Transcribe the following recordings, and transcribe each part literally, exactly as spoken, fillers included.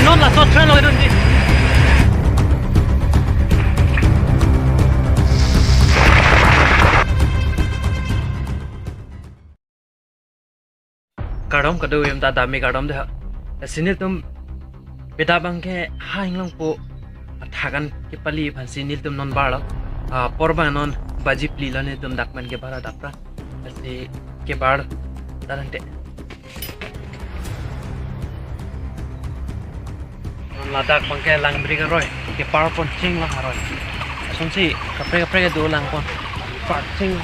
Non laso train lo dun di. Kardom kadokave ta, dami kardom dei ha. Lasi nelitum beda abangke ha inglongpo athak an kepali aphansi nelitum non barlo. Ah, apor abang non baji phli lo, nelitum dak pen kebar adap ra. Lasi kebar darang te. Ladak abangke Langbrik aroi, kepar pon chinglo aroi. Asonsi kaprek kaprek do lang pon. Par ching.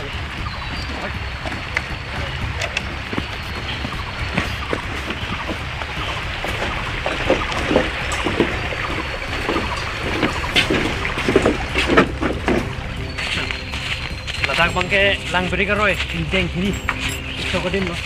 Ladak abangke Langbrik aroi, ingdeng hini. Chok adim lo.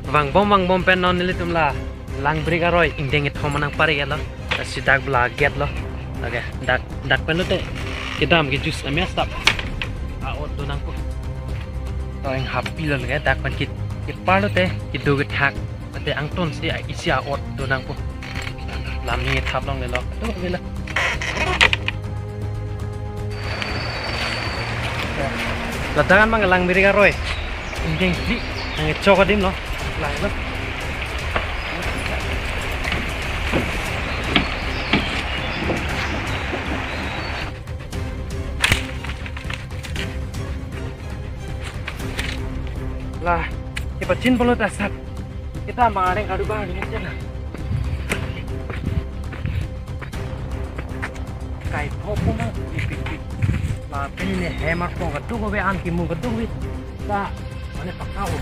Vangbom vangbom pen non nelitum la Langbrik aroi ingdeng kethom nangpar-iklo. Lasi dak la gate lo. Oke, dak dak pen lote kedam ke juice amia stap. A-ot do nangpo. To eng happy lo lage dak pen ke, kepar lote kedo kethak. Mate angton si a isi a-ot do nangpo. Lam ni thap longlelo. To vela. Ladak an abang Langbrik aroi. Ingdeng phli nangchok adim lo. Lang lo. La, kepachin pulo ta sat. Kita mangareng kadu bang ni chena. Kai pho puma, pi, pi, pi. La, pini ne hem arpong kadokave, an kimu kadokave. La, mane pakka o.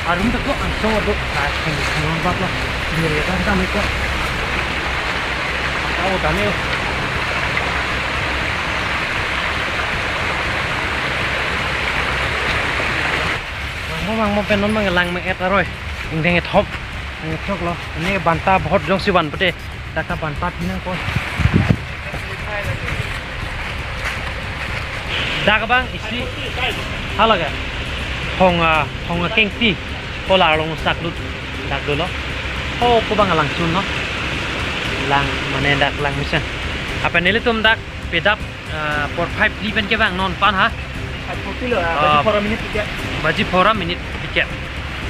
Arum ta ko an so do ka thong thong bat lo. Ni re ta ta me ko. Au ta me. Mo mang mo pen non mang lang me et aroi. Ingdeng kethom. Nangchoklo. Ne banta bahut jongsi van pute. Dak ta banta pinang ko. Dak abang isi. Hala ga. Thong a, thong akengti. Ko la arlong saklut. Dak dolo. Ho ko abang langsun lo. Lang mane dak lang mesen. Apa nelitum dak pedap, ah, por five li pen kevang non pan ha. Five forty lo, ah, baji Ah. phora minute tiga. Baji phora minute tiga.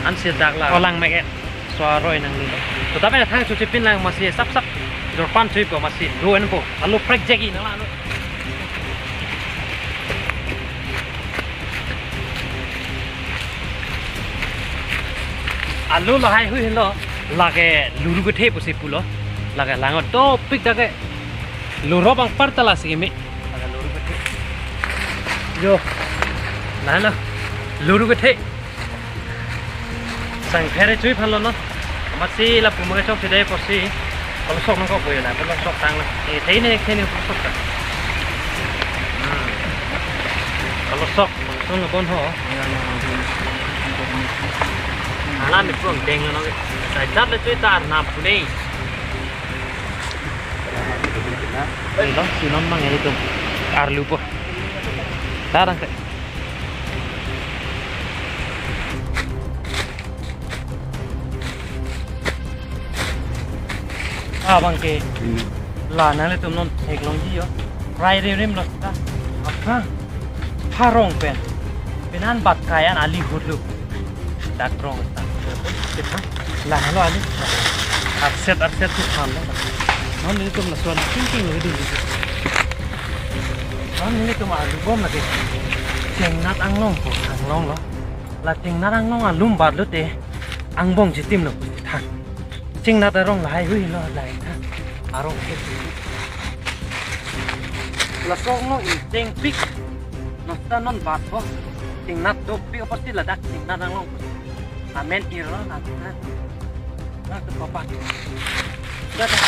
Ansi dak la. Ko lang me et. So aroi nanglelo. To tapi na thang chuchi pin lang masi sap sap. Jor pan chui po masi. Lo en po. Alu prek jegi nang la anu. Alu lahai hui lo. Lake luru kethe pusi pulo. Lake langot to pik dake. Lurop angpar ta lasi keme. Lake luru kethe. Yo. Nah, nah. Luru kethe. Sang phere chui phan lo no. Masi lapu mangchok si dei porsi. Kalau sok nangkok boyo na, kalau sok tang. Eh, thei ne, thei ne sok ta. Hmm. Kalau sok, langsung ngebon ho. Ana mi pun deng no. Sai jat le chui tar na pune. Ini lo, si non mang ini tuh. Arlu po. Tarang ke. Abang ke. Hmm. La nanglitum non theklongji yo. Rai rim rim lo ta. Apa? Pharong pen. Penan bat kayan ali hulu. Dak rong ta. Kita. La halo ali. Arset arset tu tham lo. Non nelitum lason king king lo dun. Non nelitum alu bom lagi. Chengnat anglong ko, anglong lo. La chengnat anglong alum bat lote angbong chitim lo pusi than. Chengnat arong lahai hui lo lahai than. Arong ke. Laso anglong ingteng pik. Nosta non bat ho. Chengnat dopik apotsi ladak chengnat anglong. Amen iro na. Na tu papa. Dah, dah.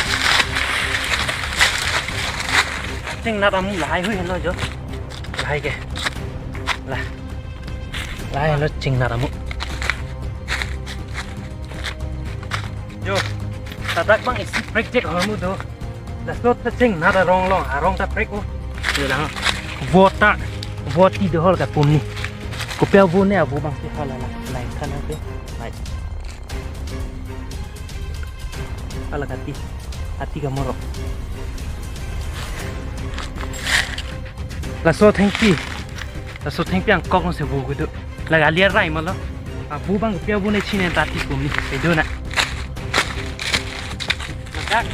Chengnat amu lahai hui heno jo. Lahai ke. Lah. Lahai heno chengnat amu. Jo. Ladak bang isi prek jek hormu do. Laso ta chengnat arong long, arong ta prek o. Lelang. Vo ta, vo ti do hol ka pumni. Kopi avo ne avo bang si hala la. Lai kana ke. Lai. Hala kati. Ati ka morok. Laso thengpi. Laso thengpi angkok no se vo gudu. Laga liar rai malo. Avo bang kopi avo ne chine ta ti pumni. Edo na. Ladak.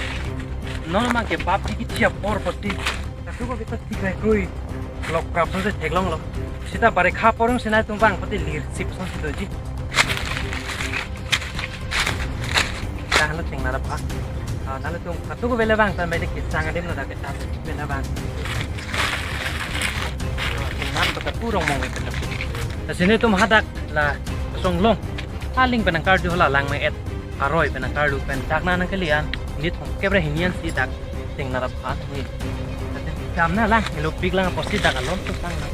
Non mang ke bap di kichia por poti. Tapi ko kita tiga krui. Lok prap so se theklong lo. Sita bare kha porong sinai tum bang poti lir sip so si doji. Dah lo chengnat apha. Ah, nalo tum katu ko bele bang tan bele kisang adim lo dak kita bele bang. Chengnat to katu rong mong itu. Lasi netum hadak la song long. Aling pen nangkarju hala lang me et. Aroi pen nangkarju pen dak na nangkelian. Nit hong kebre hinian si dak chengnat apha ni. Jam na lang, helo pik lang apotsi dak alon tu sang lang.